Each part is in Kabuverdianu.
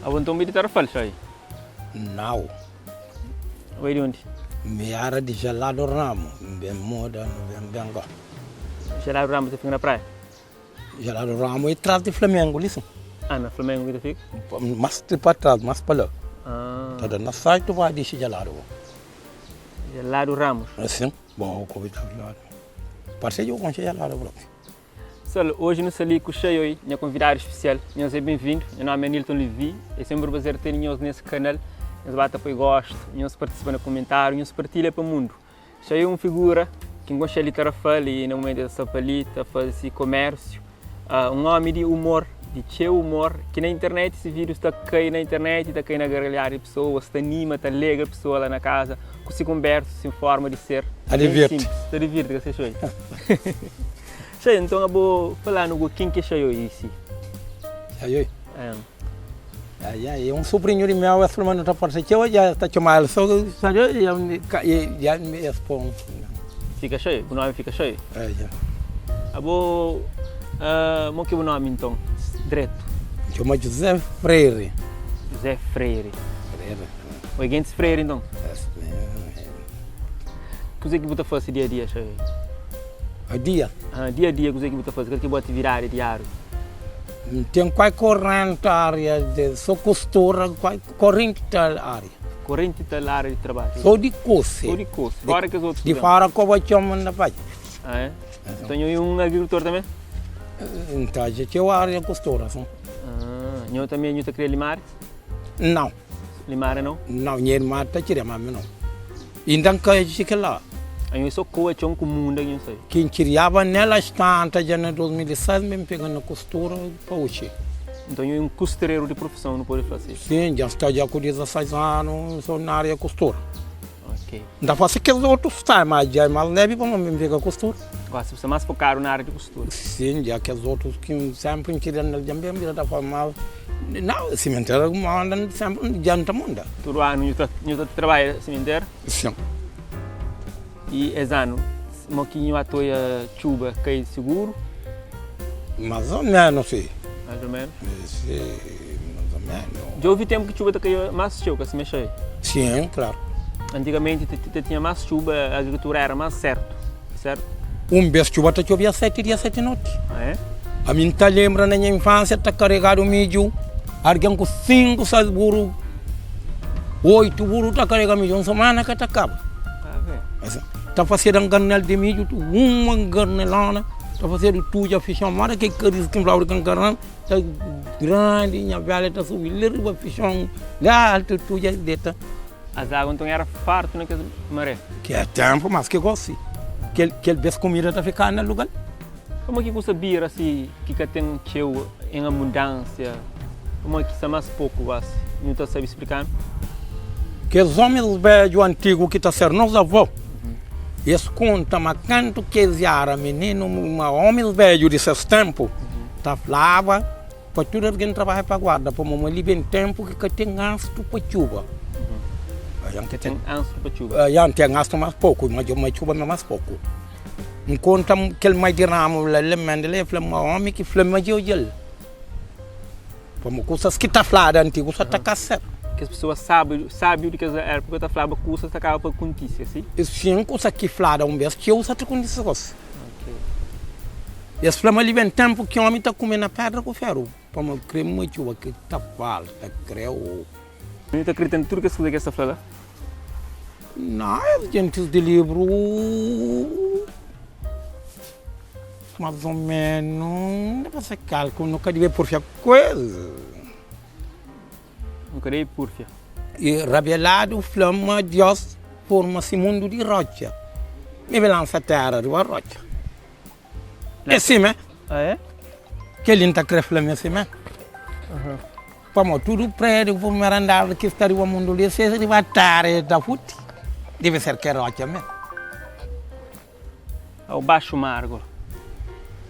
Abo nton bu di Tarrafal, Xai? Nau. Abo é di undi? Mi era di Gelado Ramo, N ben muda, nu ben ben go. Gelado Ramo ta fika na praia? Gelado Ramo é tras di Flamengo li sin. Ah, na Flamengo ki ta fika? Mas pa tras, mas pa la. Ah. Ta da na sai tu vai dixi Gelado go. Gelado Ramos? Sin, bo ku ta fla. Parse dja bu konxe Gelado propi. Pessoal, hoje nu sta li ku Xaioi, nha konvidadu spesial. Nhos é ben-vindu. Nha nomi é Nilton Levy. É senpri un prazer ter nhos nes kanal. Nhos ba ta poi gostu, nhos partisipa na kumentáriu, nhos partilha pa mundu. Xaioi é un figura ki N konxe-l di Tarrafal y na mumentu el sta pa li ta faze si komérsiu. Un omi di umor, di txeu umor, ki na internet si vídius ta kai na internet, ta kai na gargalhada di pesoas, ta anima, ta alegra pesoa la na kaza ku si konbersu, si forma di ser. Ta divirti. Ta divirti, ka se Xaioi? Xaioi, nton abo fala-nu go ken ki é Xaioi si? Xaioi? É. É, é un sobrinhu di meu, es fla ma nu ta parse txeu, dja es ta txoma el so Xaioi, dja es pô-m. Fika Xaioi, bu nomi fika Xaioi? É, dja. Abo, mo ki bu nomi nton, dretu? N txoma José Freire. José Freire. Freire. Bo é gentis Freire nton? Es mesmu. Kuzê ki bu ta fase dia a dia, Xaioi? A dia? Ah, dia a dia kuzê ki bu ta faze? Kal ki é bu atividadi diáriu? N ten kuai 40 ária de so kustura, kuai 40 tal ária. 40 tal ária di trabadju? So di kose. So di kose, fora kes otus Di fora koba txon N ta fadja. Ah é? Nton nho é un agrikultor tanbe? N ta fadja txeu ária di kustura, sin. Ah, nho tanbe nho ta kria limária? Nau. Limária nau? Nau, nha irma ta kria, ma mi nau. Inda N ka txiga la. Anho é so koa txon ku munda ki nho sai. Ki N kiriaba nel as tanta dja na 2006 mi N pega na kustura pa oxi. Nton nho é un kustureru di profison nu pode fla si? Sin, dja N sta dja ku 16 anu N so na aria kustura. Ok. N ta fase kes otu style ma dja é mas lebi pamodi mi N pega kustura. Gosi bu sta mas fokadu na aria di kustura? Sin, dja kes otus ki N senpri N kiria nel dja N ben bira ta fase mas. Nau, simentera ku manda senpri dja N ta manda. Tudu anu nhu ta nhu ta trabadja simentera? Sin. I es anu, mo ki nhu atoia txuba kai siguru? Mas o menus, si. Mais o menus? Si, mas o menus. Dja ouvi tempu ki txuba ta kaia mas txeu, ka sima xei? Sin, klaru. Antigamenti ta tinha mas txuba, agrikultura era mas sertu, sertu? Un bes txuba ta txobia seti dia seti noti. Ah é? Ami N ta lenbra na nha infánsia ta karegadu midju, argen ku sinku, sais buru, oitu buru ta karega midju, un semana ka ta kaba. Ta fasedu un garnel di midju, uma garnelona, ta fasedu tudja fixon, moda ki karis ki N flau di ka garnel, ta grandi, nha velha ta subi li riba fixon, la altu tudja deta. As agu nton era fartu na kes maré. Ki tempu mas ki gosi, kel bes kumida ta fika na lugar. Pamodi ki kusa bira si ki ka ten txeu en abundansia? Pamodi ki sta más poku gosi? Nhu ta sabe splika-nu? Kes ómis bédju antigu ki ta ser nos avó, es konta ma kantu ki es éra mininu, ma ómis bédju di ses ténpu ta flaba pa tudu algen trabadja pa guarda, pamodi ma li ben ténpu ki ka ten astu pa txuba. Ka ten astu pa txuba? Ya, ten astu más poku, ma txuba más poku. N konta-m kel mai di ramu la la manda la, el fla-m ma omi ki fla-m ma dja odja-l. Pamodi kusas ki ta fladu antigu sa ta ka sertu. Kes pesoa sábiu, sábiu di kes épuka ta flaba kusas ta kaba pa kontise, asi? Sin, kusa ki fladu un bes txeu sa ta kontise gosi. Ok. Es fla ma li ben tenpu ki omi ta kume na pedra ku feru, pamodi kre ma txuba ki ta falta, kreu. Nu ta kridita na tudu kes kuza ki es ta fla la? Não, es gentis di livru mas o menu da pa fase kalkulu, nu ka debe purfia ku es. Nu ka debe purfia. I rabeladu fla ma Dios forma si mundu di rotxa, mi ben lansa tera riba rotxa. É sime. Ah, é? Kel-li N ta krê fla mi é sime. Pamodi tudu prédiu ku primeru andar ki sta riba mundu li, si es riba tera es ta futi, debe ser kel rotxa mê. Au baxu mar gora,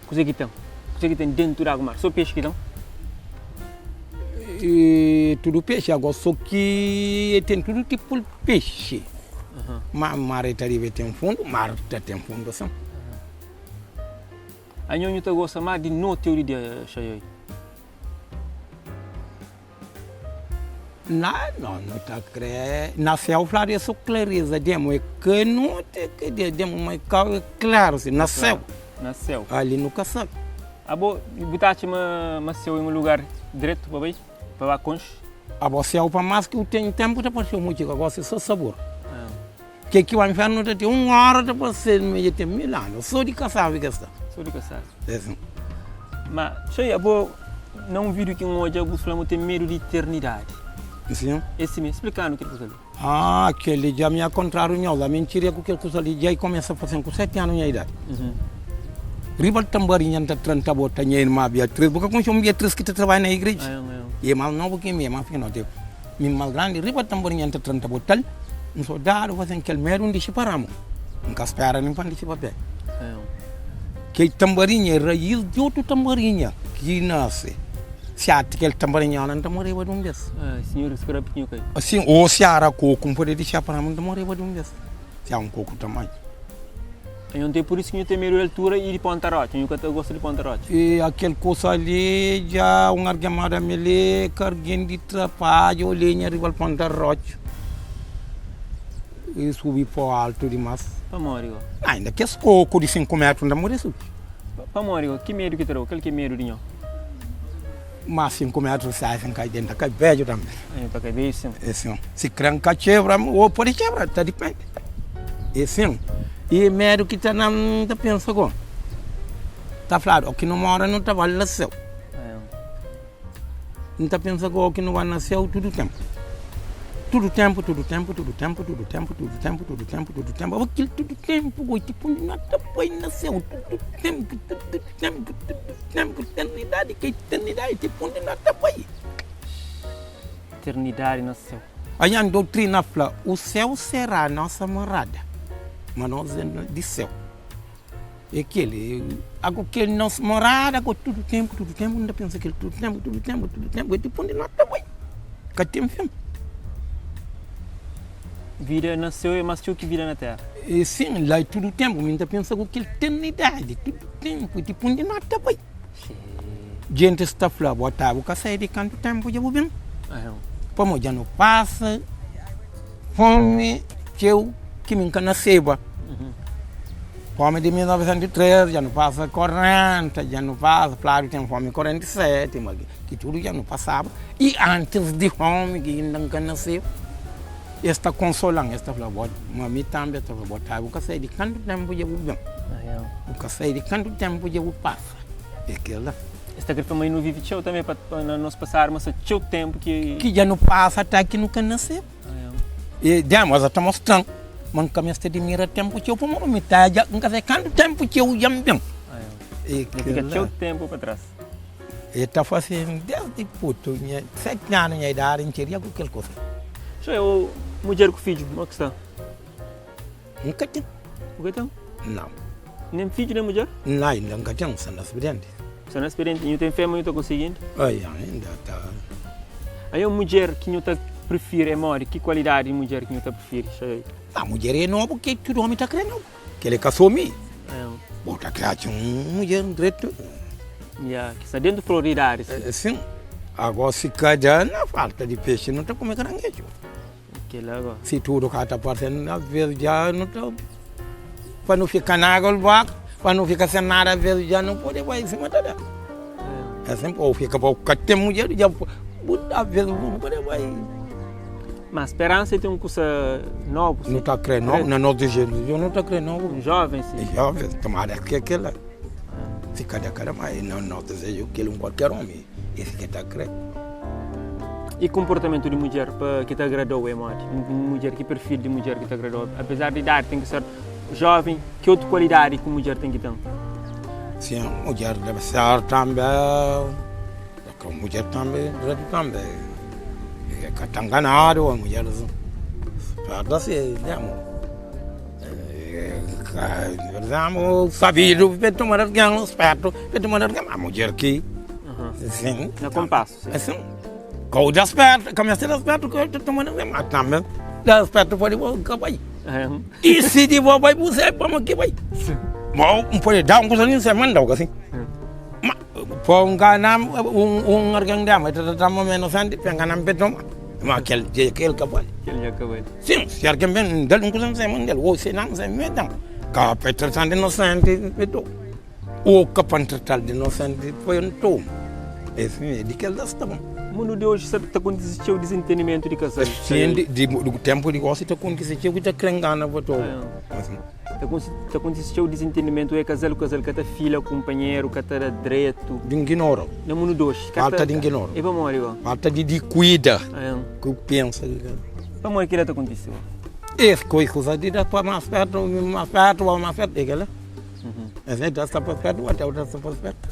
kuzê ki ten? Kuzê ki ten dentu di agu mar? Sô pexi ki ten? E tudu pexi, agora sô ki ten tudu tipu di pexi. Ma mar ta riba ten fundu, mar ta ten fundu sin. Anho nhu ta gosta más di noti ô di dia, Xaioi? Na, no, no ta kre na séu fladu é so klareza demu é ka noti ke dia demu ma é kau é klaru si na séu. Na séu. Ali nu ka sabe. Abo bu ta atxa ma ma séu é un lugar dretu pa bai, pa ba konxe? Abo séu pa más ki u ten tenpu ta parse-u muchu ka gosi so sabor. Ke ki o infernu ta ten un ora ta parse-l ma dja ten mil anu so di kasabi ke sta. So di kasabi. É sin. Ma xei abo na un video ki N odja bu fla ma bu ten medu di iternidadi. Sin. É si me? Splikanu kel kusa li. Ah kel li dja mi a kontrariu nhos ami N txiria ku kel kusa li dja i kumesa fasen ku 7 anu nha idadi. Riba di tambarinha N ta tra N ta bota nha irma Beatriz bu ka konxe un Beatriz ki ta trabadja na igreja? I é mas nobu ki mi é mas pikinoti. Mi mas grandi riba tamborinha N ta tra N ta botal N soldadu fazen kel medu N dixi pa ramu N ka spera nin pa N dixi pa pe Kel tamborinha é raiz di otu tamborinha ki nase Si ati kel tamborinha la N ta moreba di un bes Asin o si ara koku N pode dixa pa ramu N ta moreba di un bes Si a un koku tamanhu. Nho ten pur isu ki nho ten medu di altura i di ponta rotxa, nho ka ta gosta di ponta rotxa. I akel kusa li dja un argen manda mi li, ka argen di trapadja o lenha riba-l ponta rotxa i subi po altu dimas. Pamodi go? Ainda kes koku di 5 metru nta modi subi. Pamodi go? Ki medu ki ta da-u? Kal ki é medu di nho? Ma 5 metru sai sin kai denta kai bedju tambi. Nho ta kai bedju sin. E sin. Si kren ka kebra o podi kebra, ta dipende. E sin. E medu ki ta na N ta pensa go. Ta fladu o ki no mora no ta bai la seu. N ta pensa go o ki no bai na seu tudu tempu. Tudu tempu, tudu tempu, tudu tempu, tudu tempu, tudu tempu, tudu tempu, tudu tempu. Abo kil tudu tempu go tipo no ta bai na seu tudu tempu, tudu tempu, tudu tempu, eternidadi ke eternidadi tipo undi no ta bai. Eternidadi na seu. Ayan doutrina fla, o céu será nossa morada, ma nos é di céu. É kel, ago kel nos morada ago tudu tempu, tudu tempu, N ta pensa kel tudu tempu, tudu tempu, tudu tempu, é tipo undi no ta bai, ka ten fin. Vida na céu é más txeu ki vida na terra. E sin, la é tudu tempu, mi N ta pensa ku kel eternidadi, tudu tempu, é tipo undi no ta bai. Jintis ta fla, Bo ta bu ka sai di kantu tempu dja bu bin? Pamodi dja nu pasa fomi txeu ki mi N ka naseba. Fomi di 1903, dja nu pasa 40, dja nu pasa, fladu ten fomi 47, ma ki tudu dja nu pasaba. I antis di fomi ki inda N ka naseba, es ta konsola-m, es ta fla, Bo, ma mi tambi, es ta fla, Bo ta bu ka sai di kantu tempu dja bu bin? Bu ka sai di kantu tempu dja bu pasa? É kel-la. Es ta kre fla ma nu vive txeu tanbê pa na nos pasadu, ma sta txeu ténpu ki. Ki dja nu pasa ata ki nu ka nase. E dja, mas ta mostra-m ma N ka meste dimira ténpu txeu pamodi mi ta dja N ka sai kantu ténpu txeu dja N ben. É kel-la. Fika txeu ténpu pa tras. E ta fase desdi putu, nha 7 anu nha idadi N txiria ku kel kusa. Txeu é o mudjer ku fidju, mo ki sta? N ka ten. Bu ka ten? Nau. Nen fidju nen mudjer? Nau, inda N ka ten, N sta na spirienti. Sta na spirienti. Nhu ten fé ma nhu ta konsigi inda? Ai, inda ta. Ai, un mudjer ki nhu ta prifiri é modi? Ki kualidadi di mudjer ki nhu ta prifiri? Xa. Ah, mudjer é nobu ki tudu omi ta kre nobu. Kel é ka so mi. Bu ta kre atxa un mudjer dretu. Ya, ki sta dentu flor di idadi si. Sin. Ago si ka da na falta di pexi nu ta kume karangeju. Si tudu ka ta parse, asves dja nu ta pa nu fika na agu baka, pa nu fika sen nada, asves dja nu pode bai sima ta da. Asin pa bu fika pa bu ka ten mudjer dja bu asves bu pode bai. Ma speransa ten un kusa nobu. Nu ta kre nobu, na nos dizeju nu ta kre nobu. Un joven si. Joven, tomada ke kila. Si kada kada ma na nos dizeju kil un kualker omi. Es ki ta kre. I konportamentu di mudjer pa ki ta agradau é modi? Un mudjer, ki perfil di mudjer ki ta agradau? Apezar di idadi ten ki ser joven, ki otu kualidadi ki un mudjer ten ki ten? Sin, mudjer debe ser tanbe, ka un mudjer tanbe dretu tanbe, e ka ta nganadu, un mudjer sperta si, demu, ka, sabidu pa toma algen, spertu pa toma algen, ma mudjer ki. Sim. Na kompasu, sim. Sim. Kau da spertu, ka meste da spertu ka ta toma na ma tambe da spertu pode bo ka bai. E si di bo bai bu sai pa ma ki bai. Bo un pode da un kusa nin sai manda ka si. Ma po un ka na un un argen da ma ta ta ma menos anti penga na pe toma. Ma kel dia kel ka bali. Kel dia ka bali. Sim, si algen ben N da-l un kuza N sai mon del, o si nan N sai me dan. Ka pa e tratan di nosenti e to, o ka pa N tratal di nosenti pa N toma. E sin, e di kel la sta bon. Mundu di oji sta ta kontise txeu dizintendimentu di kazal. Sin, di tempu di gosi ta kontise txeu ki ta kre ngana pa toma. Ta kontise txeu dizintendimentu, e kazal ku kazal ka ta fila kunpanheru, ka ta da dretu. Di nginora. Na mundu di oji. Falta di nginora. E pamodi go? Falta di kuida ku pensa. Pamodi kila ta kontise go? Es koi kusa di da pa mas pertu, mas pertu, pa mas pertu, e kila. Es ne ta sta pa pertu, até ta sta pa pertu.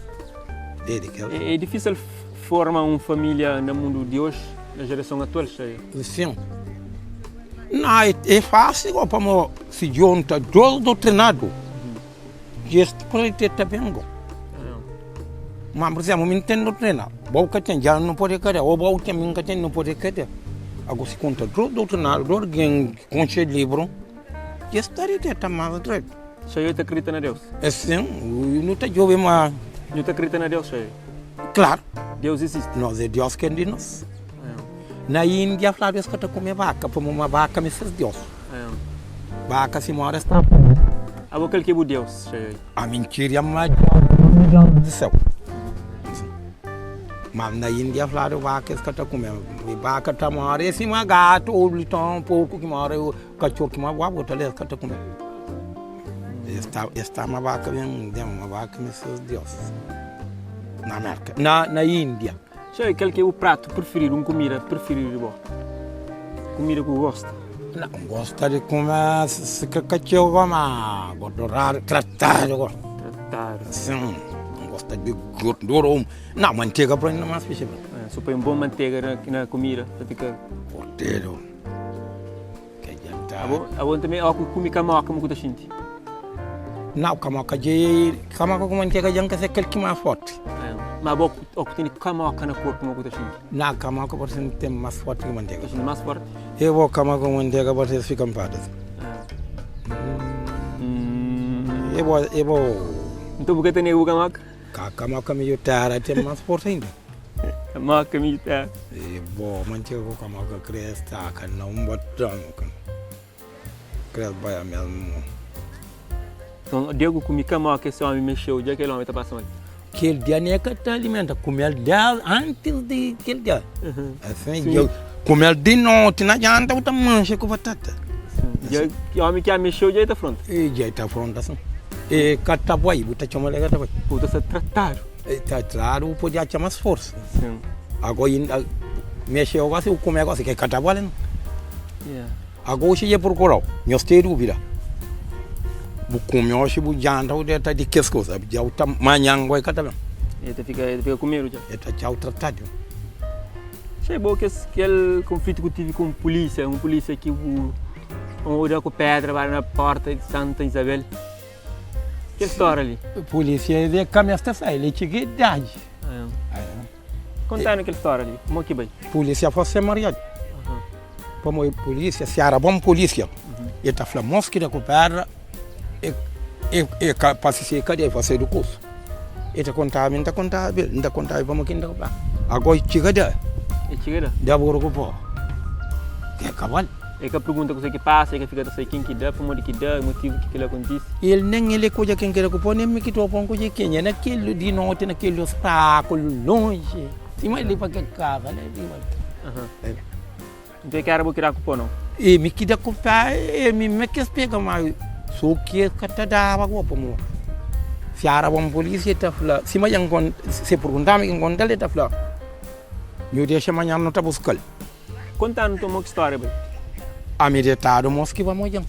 E di kila. E difisil forma un familia na mundu di oji, na jerason atual, Xavier? Sin. Na, e fásil go pamo si junta dos doutrinadu, es pode ter ta ben go. Ma, pur izemplu, mi N ten doutrina, bo ka ten, dja no pode kada, o bo ten, mi N ka ten, no pode kada. Ago si konta dos doutrinadu, dos algen ki konxe libru, es ta di ter ta mas dretu. Xavier ta kridita na Deus? Sin, no ta djobe ma. Nhu ta kridita na Deus, Xavier? Klaru. Deus izisti? Nos é Deus ki é di nos. Na Índia fladu es ka ta kume vaka pamo ma vaka mi ses Deus. Vaka si mora es ta kume. Abo kal ki é bu Deus? Ami N kiria ma Deus di séu. Mas na Índia fladu vaka es ka ta kume. Vaka ta mora é sima gatu ou liton, porku ki mora, katxor ki mora, bu ta es ka ta kume. Es ta ma vaka ben ma vaka mi ses Deus. Na Merka, na Índia. Xai, kal ki é bu pratu prifiridu, un kumida prifiridu di bo? Kumida ku bu gosta? N gosta di kume si ka ka txeu go, ma gorduradu, tratadu go. Tratadu. Sin, N gosta di gordura o na mantega pa mi mas fixi. So poi un bon mantega na kumida ta fika. Kortedu, ke djantadu. Abo, abo tanbe ora ku kume kamoka kuma ku ta sinti? Nau, kamoka dja, kamoka ku mantega dja N ka sai kal ki mas forti. Ma abo ora ku tene kamoka na korpu kuma ku ta sinti? Nau, kamoka parse N ten mas forti ki mantega. Ta sinti mas forti? E bo kamoka ku mantega parse es fika npata. E bo, e bo. Nton bu ka ta nega bu kamoka? Ka, kamoka midju tera ten mas forsa inda. Kamoka midju tera. E bo, mantega ku kamoka kre staka na un boton. Kres bai mesmu. Nton, Diego kume kamoka ese omi mexeu, dja kel omi ta pasa mal. Kel dia ne ka ta alimenta, kumel dia antis di kel dia. Asin, dja kumel di noti na janta bu ta manxa ku batata. Dja ki omi ki a mexeu dja e ta fronta. E dja e ta fronta sin. E ka ta bai, bu ta txomal e ka ta bai. Bu ta sta tratadu. E ta tratadu, bu pode atxa mas forsa. Ago inda mexeu gosi, bu kume gosi, ke ka ta bali no. Ago oxi dja prokurau, nhos ten duvida. Bu kume oxi, bu janta, bu deta di kes kusa, dja bu ta manhan goi ka ta ben. E ta fika, e ta fika ku medu dja. E ta txau tratadu. Xei bo kes kel konflitu ku tivi ku un pulisia, un pulisia ki bu un da ku pedra ba na porta di Santa Isabel. Kel stória li. Pulisia e ka meste sai, el e txiga idadi. Kontanu kel stória li, mo ki bai? Pulisia fase mariadu. Pamodi pulisia, si era bon pulisia, e ta fla mos ki da ku pedra, e ka pasa si e ka debe fase du kusa. E ta kontaba mi, N ta kontaba el, N ta kontaba el pamodi ki N da ku pedra. Ago e txiga da. E txiga da? Da buru ku po. E ka bal. E ka pergunta kuse ki pasa, e ka fika ta sai ken ki da, pamodi ki da, motivu ki kila kontise. El nen el e ka odja ken ki da ku po, nen mi ki ta pon ku odja kenha. Na kel di noti, na kel ostakulu lonji, sima li pa kel kasa la riba li. Nton e ka era bo ki da ku po no? E mi ki da ku pé, e mi me ki es pega, ma so ki es ka ta daba ku pamodi si era bon polisia e ta fla, sima dja N konta, si e perguntaba mi ki N konta-l e ta fla, nhu dexa manhan no ta buska-l. Konta-nu nton mo ki stória bai. Ami detadu mos ki ba modjan.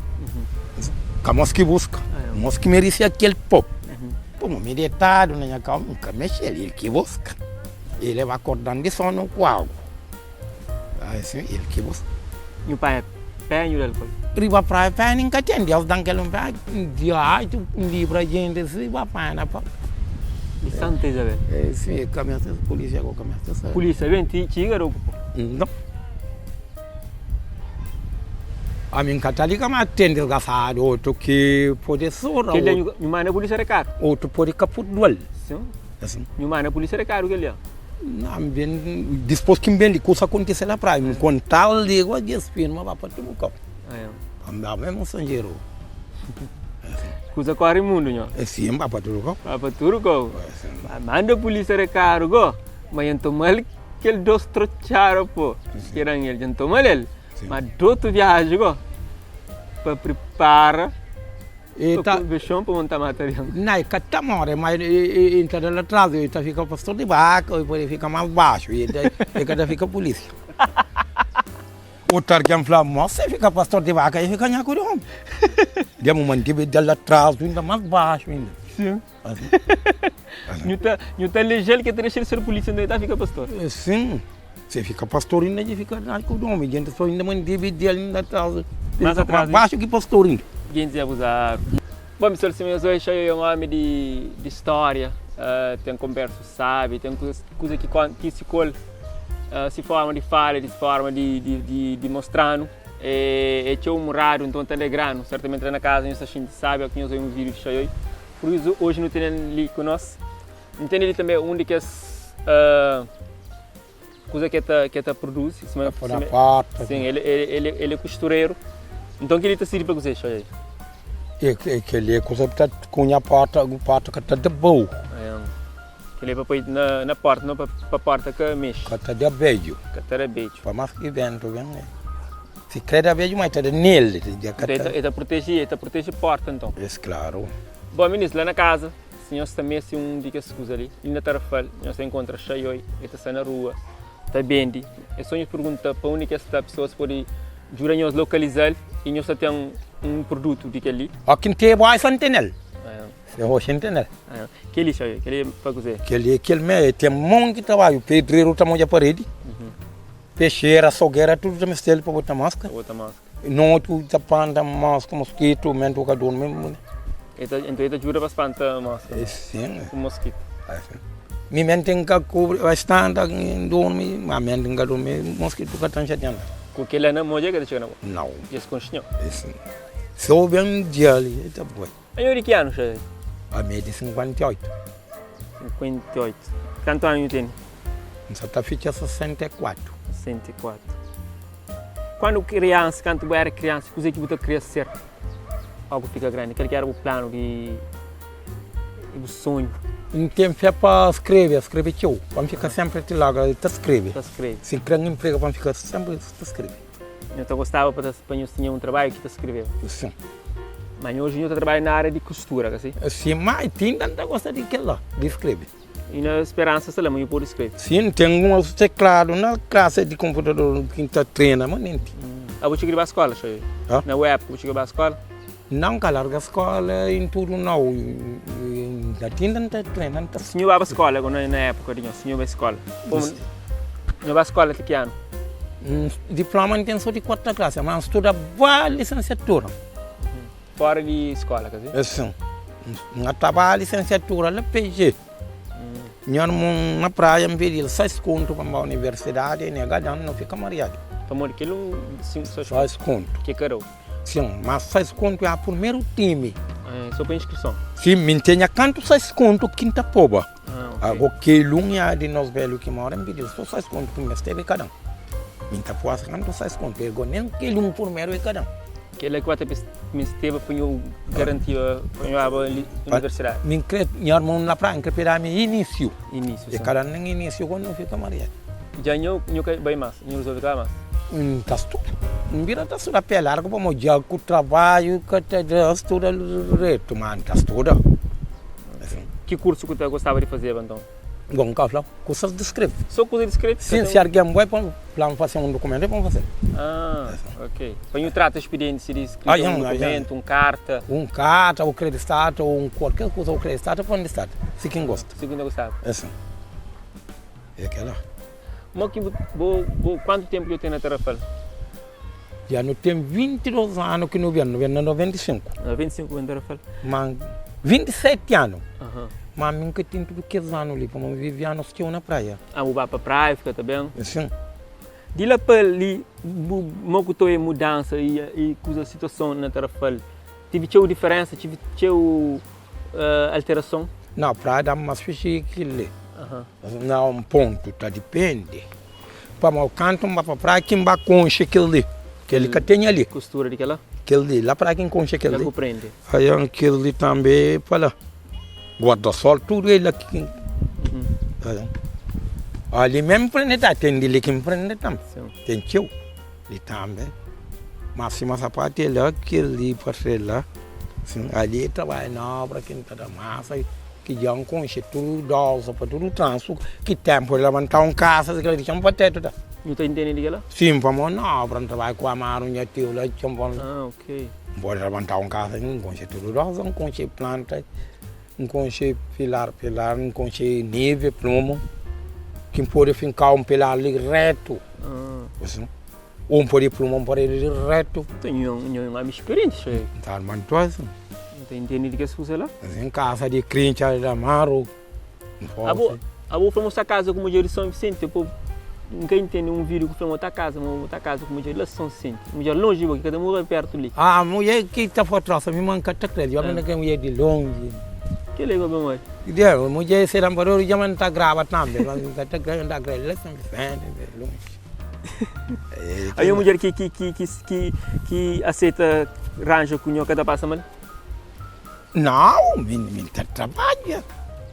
Ka mos ki buska, mos ki merisia kel po. Pamo mi detadu na nha kama, N ka mexe el, el ki buska. El e ba kordan di sonu ku agu. Asin, el ki buska. Nhu panha pé nhu da-l kol. Riba praia pé nin ka ten, Deus dan kel un pé, diachu N libra jintis riba panha na pa. Di Santa Isabel. Sin, e ka meste polisia ku ka meste sabe. Polisia ben ti txiga da ku po. Nton. Ami N ka ta liga ma ten disgrasadu otu ki pode sura. Kel dia nhu manda polisia rekadu. Otu pode ka purdua-l. Sin. Nhu manda polisia rekadu kel dia. Na, N ben, dispôs ki N ben li, kusa kontise na praia, N konta-l li igual di es firma ba pa tudu kau. Pa N ba mésmu stranjeru. Kusa kóre mundu, nho. Sim, ba pa tudu kau. Ba pa tudu kau. Ba manda pulísia rekadu go, ma N toma-l kel dos trotxadu po, ki dan el, dja N toma-l el. Ma dotu viaji go, pa pripara. E ta. Vexon pa monta mata algen. Na, e ka ta more, ma e ta da-l atrazu, e ta fika pastor di baka, e pode fika mas baxu, e ka ta fika pulisia. Otu algen fla, Mos, se fika pastor di baka, e fika nhaku di omi. Dja bu mantiba e da-l atrazu inda mas baxu inda. Sin. Nhu ta, nhu ta aleja-l ki e ta dexa di ser pulisia, nton e ta fika pastor. Sin. Se fika pastor inda dja fika nhaku di omi. Jintis fla inda mantiba e da-l inda atrazu. Mas atrazu. Mas baxu ki pastor inda. Jintis abuzadu. Bon pessoal, sima nhos oja, eu é un omi di, di stória, ten konbersu sábi, ten kuzas, kuza ki kontise ku el, si forma di fala, di si forma di, di, di, di mostra-nu é, é txeu umoradu, nton ta alegra-nu. Sertamenti la na kaza nhos ta xinti sábi óki nhos obi un vídiu di Xaioi. Pur isu, oji nu tene-l li ku nos. Nu tene li tanbe un di kes kuza ki el ta, ki el ta produzi, sima, Ta sima, porta. sin, el, el, el é kustureru. Nton kel-li ta sirbi pa kuzê, Xaioi? E kel-li é kuza ki ta kunha porta, porta ka ta da bau. Kel-li é pa poi na, na porta, no pa, pa porta ka mexe. Ka ta da bedju. Ka ta da bedju. Pa más ki ventu ben, si kre da bedju, ma el ta da nel. Ka ta... El ta proteje, el ta proteje porta nton. Es klaru. Bon, minis, la na kaza, si nhos ta meste un di kes kuza li, li na Tarrafal, nhos ta inkontra Xaioi, el ta sta na rua, ta bende. É sô nhos pergunta pa undi ki el sta, pesoas pode djuda nhos lokaliza-l i nhos ta ten un produtu di kel-li. Ó ki N tê boi sa N tene-l. Se roxa N tene-l. Kel-li, Xaioi, kel-li é pa kuzê? Kel-li é kel mé, el ten monti trabadju. Pedreru ta modja paredi, pexera, sogera, tudu ta meste-l pa bota maskra. Pa bota maskra. Noti ta panta moska, moskitu, menti bu ka durmi. E ta, enton e ta djuda pa spanta moska. E sin. Ku moskitu. Mi menti N ka kubri, bastanta N durmi, ma menti N ka durmi, moskitu ka ta nxatian. Ku kila na mo dja ka ta txiga na bo? Nau. Dja es konxe nho? E sin. Si bu ben dia li, e ta boi. Anho di ki anu, Xavier? Ami é di 58. 58. Kantu anu nhu tene? N sa ta fitxa 64. 64. Kuandu kriansa, kantu bu éra kriansa, kuzê ki bu ta kria ser óki bu fika grandi? Kal ki éra bu planu di bu sonhu? N ten fé pa skrebe, skrebe txeu, pa N fika sénpri ti laga ta skrebe. Ta skrebe. Si N kre un inpregu pa N fika sénpri ta skrebe. Nhu ta gostaba pa pa nhu tinha un trabadju ki ta skrebeba? Sin. Ma nhu oji nhu ta trabadja na ária di kustura, ka si? Sin, ma ti inda N ta gosta di kel la, di skrebe. I na speransa sta la ma nhu pode skrebe? Sin, N ten un tekladu na klasi di konputador ki N ta trena manenti. A bu txiga di ba skola, Xavier? Na bu épuka bu txiga ba skola? Nau, N ka larga skola i tudu nau. Inda ti inda N ta trena, N ta. Si nhu baba skola na épuka di nho, si nhu bai skola, komu nhu ba skola ti ki anu? Diploma N ten so di kuarta klasi, ma N studa ba lisensiatura. Fora di skola, ka si? Sin. N ta ba lisensiatura la PG. Nha irmon na praia N pidi-l 6 kontu pa N ba universidadi, e nega da-m, no fika mariadu. Pamodi kel un 6 kontu. Ki ka da-u? Sin, ma 6 kontu é purmeru timi. So pa inskrison? Sin, mi N tenha kantu 6 kontu ki N ta poba. Ago kel un é di nos belu ki mora, N pidi-l so 6 kontu ki N mesteba e ka da-m. Mi N ta pua kantu 6 kontu, e go nen kel un purmeru e ka da-m. Kel-la ki ba ta mesteba pa nhu garantiba pa nhu aba universidadi? Mi N kre, nha armun na praia, N kre pa e da-mi inisiu. Inisiu, E ka da-m nen inisiu ku N fika mariadu. Dja nhu, nhu ka bai mas? Nhu rezolve ka bai mas? N ta studa. N bira ta studa pé largu pamodi dja ku trabadju ka ta da studa dretu, ma N ta studa. Ki kursu ku ta gostaba di fazeba nton? Bon, N ka fla kusas di skrebe. So kusa di skrebe? Sin, si argen bai pa fla-m fase un dukumentu, é pa N fase-l. Ah, ok. Pa nhu trata spidienti si di skrita un dukumentu, un karta. Un karta, ou kredi stata, ou un kualker kusa, ou kredi stata, pa N di stata, si ki N gosta. Si ki N ta gostaba. É sin. É kela. Mo ki bo, bo, kuantu tenpu ki bu ten na Tarrafal? Dja nu ten 22 anu ki nu ben, nu ben na 95. 95 bu ben Tarrafal? Ma 27 anu. Ma mi nka ten tudu kes anu li, pamodi N vivi anus txeu na praia. Ah, bu ba pa praia, fika ta ben? Sin. Di la pa li, bu, mo ku ta oia mudansa i kuza, situason na Tarrafal? Tive txeu diferensa, tive txeu alterason? Nau, praia da-m mas fixi ki li. Na un pontu ta dipende. Pamodi kantu N ba pa praia ki N ba konxe kel li. Kel li ka ten ali. Kustura di kel-la? Kel li, la praia ki N konxe kel li. La ku prende. Aí kel li tanbe pa la. Guarda-sol tudu é la ki Ali mesmu N prende ta, ten di li ki N prende tanbe. Ten txeu li tanbe. Mas sima sapatu é la, kel li pa ser la. Ali é trabadju na obra ki N ta da masa. Ki dja N konxe tudu doza pa tudu transu ki tenpu di labanta un kasa si kila di txon pa tetu ta. Nhu ta intende di kila? Sin, pamodi na obra N trabadja ku Amaru nha tiu la txon pa. Ah, ok. N pode labanta un kasa N konxe tudu doza, N konxe planta, N konxe pilar pilar, N konxe nive, plumu, ki N pode finka un pilar li retu. Ah. Ô N pode pluma un paredi di retu. Nton, nho nho é un ómi sperienti, xei. N ta arma ntosi. N ta intende di kes kuza la. Mas N kasa di krinca di Damaru, N forsi. Abo, abo fla ma bu sta kaza ku mudjer di Son Visenti, po N ka intende un vídiu ku fla ma bu ta kaza, ma bu ta kaza ku mudjer di la Son Visenti. Mudjer lonji di bo, ki ka ta mora pertu li. Ah, mudjer ki ta fla trosa mi ma N ka ta kre-l, omi na kre mudjer di lonji. Kila i pa ben odja. Dja, mudjer se lampador dja ma N ta graba tambi, ma N ka ta kre-l, N ta kre-l la Son Visenti, lonji. Aí un mudjer ki ki ki ki ki ki aseita ranja ku nho ka ta pasa mal? Nau, mi mi ta trabadja.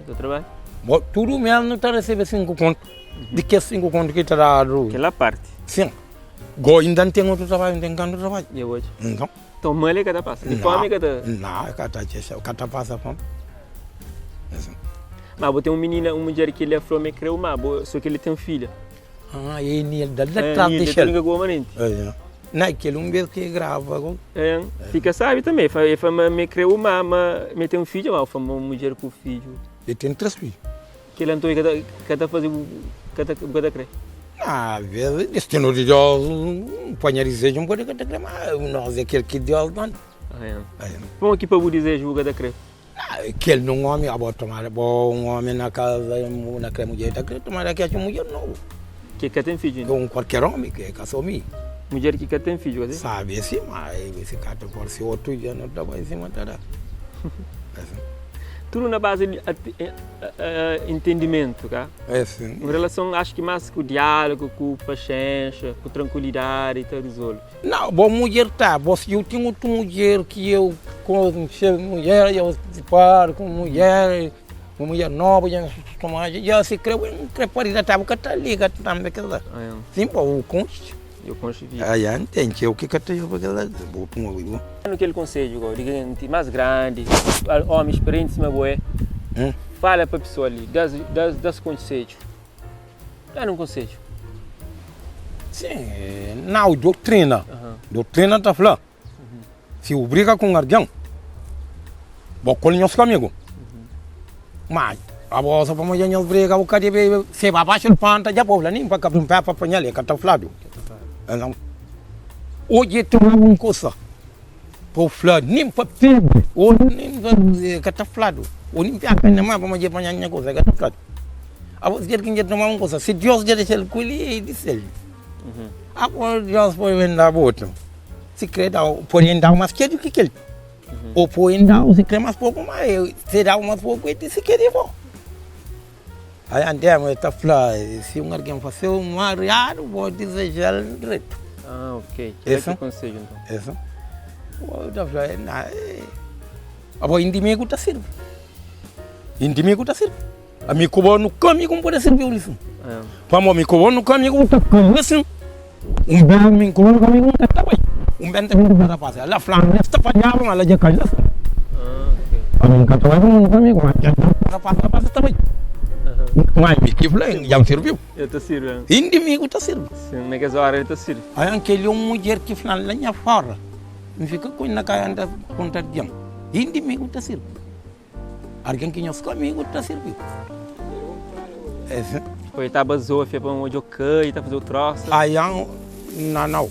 Ta trabadja? Bo tudu mes nu ta resebe 5 kontu. Di kes 5 kontu ki ta dadu. Kela parti. Sin. Go inda N ten otu trabadju, N ten kantu trabadju. Dja bo odja. Nton. Nton mal e ka ta pasa? Di fomi e ka ta. Nau, e ka ta txexa, ka ta pasa fomi. Ma bo ten un minina, un mudjer ki el fla ma el kreu, ma bo so ki el ten filha. Ah, e Nilda la tras Nilda dexal. brinka ku bo manenti. É. Na kel un bes ki grava go. É, fika sabi tanbe. E fla ma mi kreu ma ma mi ten un fidju, ma bu fla ma un mudjer ku fidju. E ten 3 fidju. Kel anton e ka ta ka ta faze bu ka ta bu ka ta kre. Na ves destinu di Deus N panha dizeju N pode ka ta kre ma nos é kel ki Deus manda. Ah, é. É. Pamodi ki pa bu dizeju bu ka ta kre? Kel nun omi, abo tomada bo un omi na kaza, na kre mudjer, ta kre tomada ki atxa un mudjer nobu. Ki ka ten fidju inda. Un kualker omi, ki ka so mi. Mudjer ki ka ten fidju, ka si? Sabi si, ma si ka ta forsi otu dja no ta bai sima ta da. Tudu na bazi di entendimentu, ka? É sim. Un relason acho ki mas ku diálogu, ku paxénxa, ku trankuilidadi ta rizolve. Nau, bo mudjer ta, bo si eu ten otu mudjer ki eu konxe mudjer, eu separa ku mudjer, un mudjer nobu dja toma dja si kre bu kre pari ta bu ka ta liga tambi kila. Sim bo bu konxe. Eu konxe vida. Ai an ten txeu ki ka ta yoba kila, bo pun bo. No kel konsedju go di genti mas grandi, omi sperienti sima bo é, fala pa pesoa li, das das das konsedju. Da-nu un konsedju. Sim, nau, doutrina. Doutrina ta fla, si bu briga ku un algen, bo kol nhos ku amigu. Ma abo so pamodi dja nhos briga, bu ka debe seba baxu di panta dja bo fla nin pa ka bin pa panha-l, e ka ta fladu. Oji e toma un kusa pa bu fla nin pa pidi, o nin pa e ka ta fladu, o nin pa panha ma pamodi dja panha nha kusa, e ka ta fladu. Abo si kel ki dja toma un kusa, si Deus dja dexa-l ku el, e di sel. Abo Deus pode ben da-bu otu, si kre da-u, pode da-u mas txeu di ki kel, o pode da-u si kre mas poku, ma si da-u mas poku e di si kre di bo. Aí André el ta fla, si un algen fase-u mariadu, bo dizeja-l dretu. Ah, ok. Kel é ki konsedju nton. Eso. Bo ta fla, na, abo indimigu ta sirbi. Indimigu ta sirbi. Ami ku bo nu ka amigu, N pode sirbi-u li sin. Pamodi mi ku bo nu ka amigu, bu ta kaba sin. Un ben mi ku bo nu ka amigu, N ka ta bai. Un ben ta bin ta fla, rapaz, la flanu es ta fadjaba, ma la dja kai la sin. Ami N ka ta bai pamodi nu ka amigu, ma dja rapaz, rapaz ta bai. Ma mi ki fla, dja N sirbi-u. El ta sirbi. Indimigu ta sirbi. Sin, na kes ora el ta sirbi. Aí kel un mudjer ki fla-m la nha fora, N fika ku el na ka anda konta algen. Indimigu ta sirbi. Algen ki nhos ka amigu ta sirbi. Oi ta bazofia pa un odjo kai ta faze trosa. Aian na nau.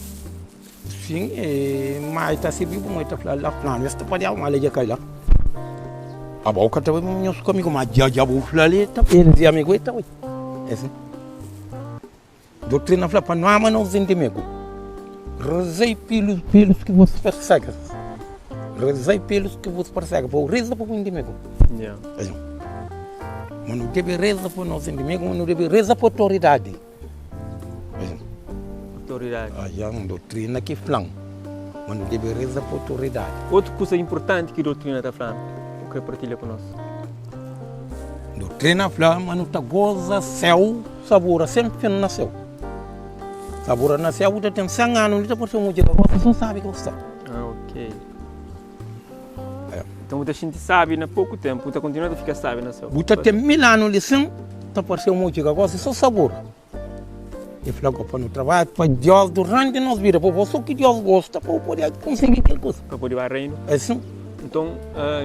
Sim, ma ta sirbi bu mai ta fla la flanu es ta padiaba ma la dja kai la. Abo ka ta bai nhos ka amigu ma dja dja bu fla li ta el amigu el ta bai. Doutrina fla pa nu ama nos inimigu, rezai pelos pelos ki vos persega, rezai pelos ki vos persega, pa bu reza pa bu inimigu. Yeah. Ma nu debe reza pa nos inimigu, ma nu debe reza pa otoridadi. Otoridadi. Aja un dotrina ki fla-m ma nu debe reza pa otoridadi. Otu kuza inportanti ki dotrina ta fla-nu, bu krê partilha ku nos? Dotrina fla ma nu ta goza séu, sabura sen fin na séu. Sabura na séu, bu ta ten 100 anu li ta parse un mudjer ka gosta, sô sabi ki bu sta. Ah, ok. Então bu ta xinti sabi na poku tempu, bu ta kontinua ta fika sabi na seu. Bu ta ten mil anu li sin, ta parse un odja ka gosi so sabor. E fla go pa nu trabadja pa Dios duranti nos vida, pa bo so ki Dios gosta pa bu pode konsigi kel kusa. Pa pode bai reinu. É sin. Nton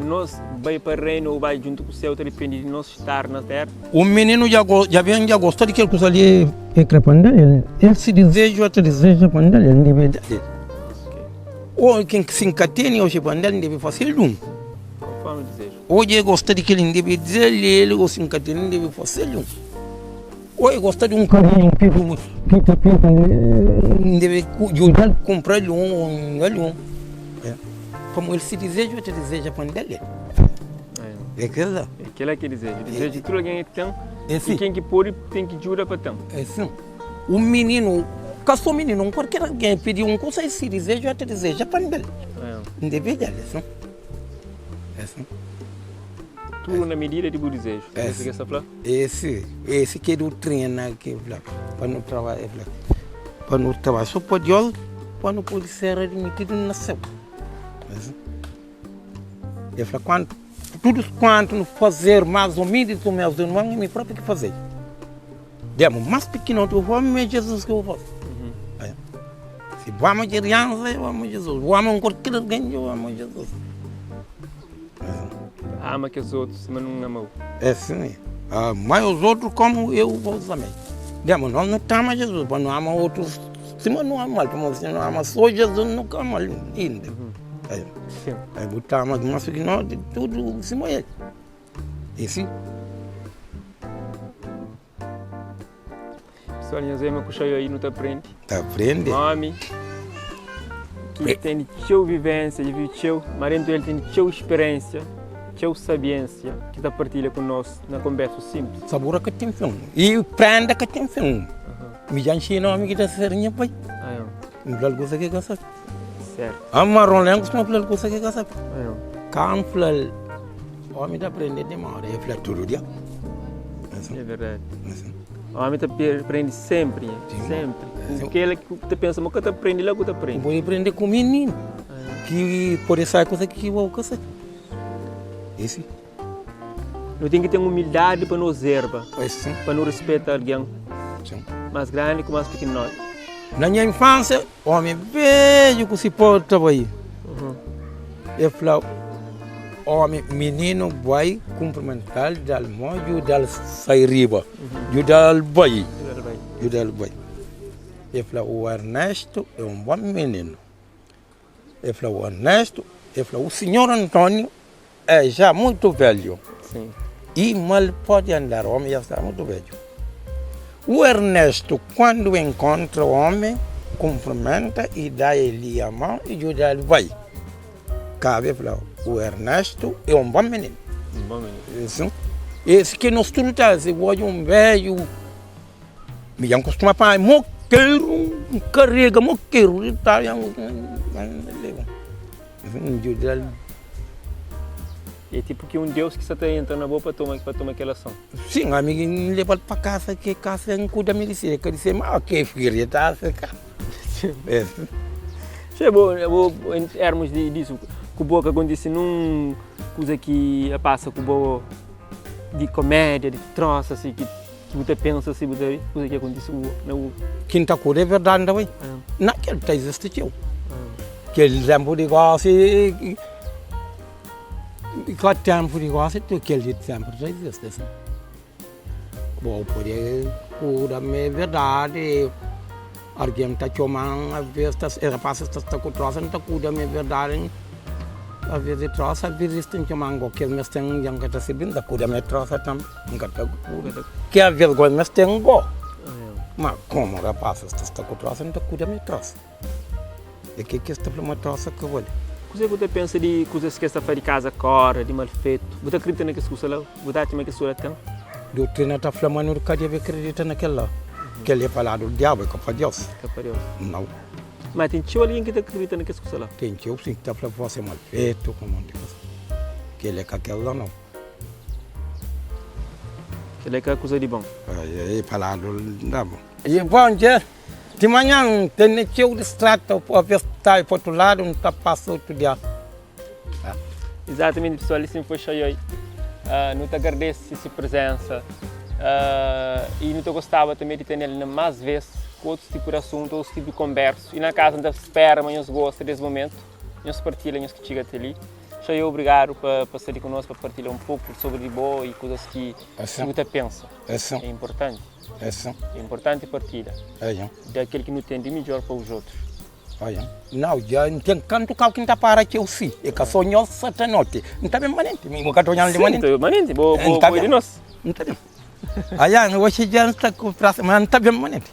nos bai pa reinu ou bai djuntu ku seu ta dipende di nos star na tera. Un mininu dja dja ben dja gosta di kel kusa li, el kre pa nda-l, el el si dizeju el ta dizeja pa nda-l, el debe da-l. Ô ken ki si N ka tene oji pa N da-l, N debe fase-l un. Konformi dizeju. Oji e gosta di kel-li, N debe dize-l el, ô si N ka tene, N debe fase-l un. Ô e gosta di un karinhu, un pitu, pitu, pitu, N debe djuda-l kunpra-l un ô N da-l un. Pamodi el si dizeju, el ta dizeja pa N da-l el. É kel-la. É kel-la ki é dizeju. Dizeju di tudu algen é ten, i ken ki pode ten ki djuda pa ten. É sin. Un mininu, ka so mininu, un kualker algen pidi un kusa i si dizeju el ta dizeja pa N da-l. N debe da-l, é sin. É sin. Tudu na midida di bu dizeju. É si ki es ta fla? É si. É si ki é doutrina ki fla pa nu trabadja, el fla pa nu trabadja so pa Deus pa nu pode ser admitidu na séu. É sin. El fla kuantu, tudu kuantu nu fazer más umildi di meus irmon é mi propi ki faze. Demo más pikinoti bu fala ma é Jesus ki bu fala. Si bu ama kiriansa, eu amo Jesus. Bu ama kualker algen, eu amo Jesus. Ama kes otu sima nun ama-u. É sim. Amai os outros como eu vos amei. Demo, nós não ta ama Jesus, pa nu ama outros sima nu ama-l, pamodi si nu ama só Jesus, nu ka ama-l inda. Aí bu ta ama más pikinoti, tudu sima el. É si. Pessoal, nhos ema ku xaiu aí, nu ta aprende. Ta aprende. Omi ki ten txeu vivência, dja vive txeu, ma dentu el ten txeu experiência, txeu sabiência ki ta partilha ku nos na konbersu simples. Sabura ka ten fin i prenda ka ten fin. Mi dja nxina omi ki ta ser nha pai. N fla-l kusa ki ka sabe. Certo. A marron la, N kustuma fla-l kusa ki ka sabe. Ka N fla-l, omi ta prende di moda, el fla tudu dia. É verdadi. Omi ta prende sempri, sempri. Ku kela ki ta pensa ma ka ta prende, la ku ta prende. Pode prende ku mininu, ki pode sai kusa ki bo ka sabe. Esse. Nu ten ki ten umildadi pa nu ozerba, pa nu rispeta algen más grandi ku más pikinoti. Na nha infansia, omi bedju ku si porta bai. E fla, omi, mininu bai kunprimental, dal mo, djudal sai riba, djudal bai, djudal bai. E fla, o Ernesto é un bon mininu. E fla, o Ernesto, e fla, o sinhor António é já muito velho. Sim. E mal pode andar, o homem já está muito velho. O Ernesto, quando encontra o homem, cumprimenta e dá ele a mão e ajuda ele vai. Cabe falar, o Ernesto é um bom menino. Um bom menino. Sim. Esse que nós tudo tá, se olha um velho, me já costuma falar, moqueiro, carrega, moqueiro, e tal, e É tipo ki un Deus ki sa ta entra na bo pa toma pa toma kel ason. Sim, ami N leba-l pa kasa, ke kasa N kuda mi di si, ka di se ma ke filha ta fika. Xe bo bo en termos di disu ku bo ka kontise nun kuza ki a pasa ku bo di komédia, di trosa si ki ki bu ta pensa si bu ta ri kuza ki akontise ku bo na bu. Ki N ta kuda é verdadi N ta bai. Na kel ta izisti txeu. Kel tempu di gosi ka tempu di gosi tu kel di sempri ta izisti asin. Bo pode kuda ma é verdadi algin ta txoman aves ta e rapasis ta sta ku trosa N ta kuda ma é verdadi aves di trosa aves es ta txoman go kes mes ten dja N ka ta sirbi N ta kuda ma é trosa tambi N ka ta kuda ke aves go mes ten go ma komu rapasis ta sta ku trosa N ta kuda ma é trosa. É ke kes ta fla ma trosa ka bali. Kuzê ku ta pensa di kuzas ki es ta fla di kaza kora, di mal fetu? Bu ta kridita na kes kusa la? Bu ta atxa ma kes kusa la ten? Doutrina ta fla ma nu ka debe kridita na kel-la. Kel-li é pa ladu di diabu, é ka pa Deus. Ka pa Deus. Nau. Má ten txeu algen ki ta kridita na kes kuza la. Ten txeu sin ki ta fla vós é mal fetu ku un monti kuza. Kel-li é ka kel-la nau. Kel-li é ka kuza di bon. É pa ladu di diabu. E bon dja, di manhan N tene txeu distrata, aves ta pa otu ladu, N ta pasa otu dia. Exatamente pessoal, assim foi Xaioi. Nu ta agradece se presença e nu ta gostaba também de ter nele na mais vez ku outros tipo de assunto, outros tipo de conversa. E na casa nu ta spera ma nhos gosta desse momento, nhos partilha nhos ki txiga até li. Xaioi, obrigado pa pa sta li conosco pa partilha um pouco sobre di bo e kuzas ki bu ta pensa. É importante. É importante partilha. Da kel ki nu ten di midjor pa os outros. Oia, nau, dja N ten kantu kau ki N ta para txeu si, e ka so nhos sa ta noti. N ta ben manenti, mi ka ta odja-m di manenti. Sim, manenti, bo, bo, bo é di nos. N ta ben. Aia, oxi dja N sta ku prasa, ma N ta ben manenti.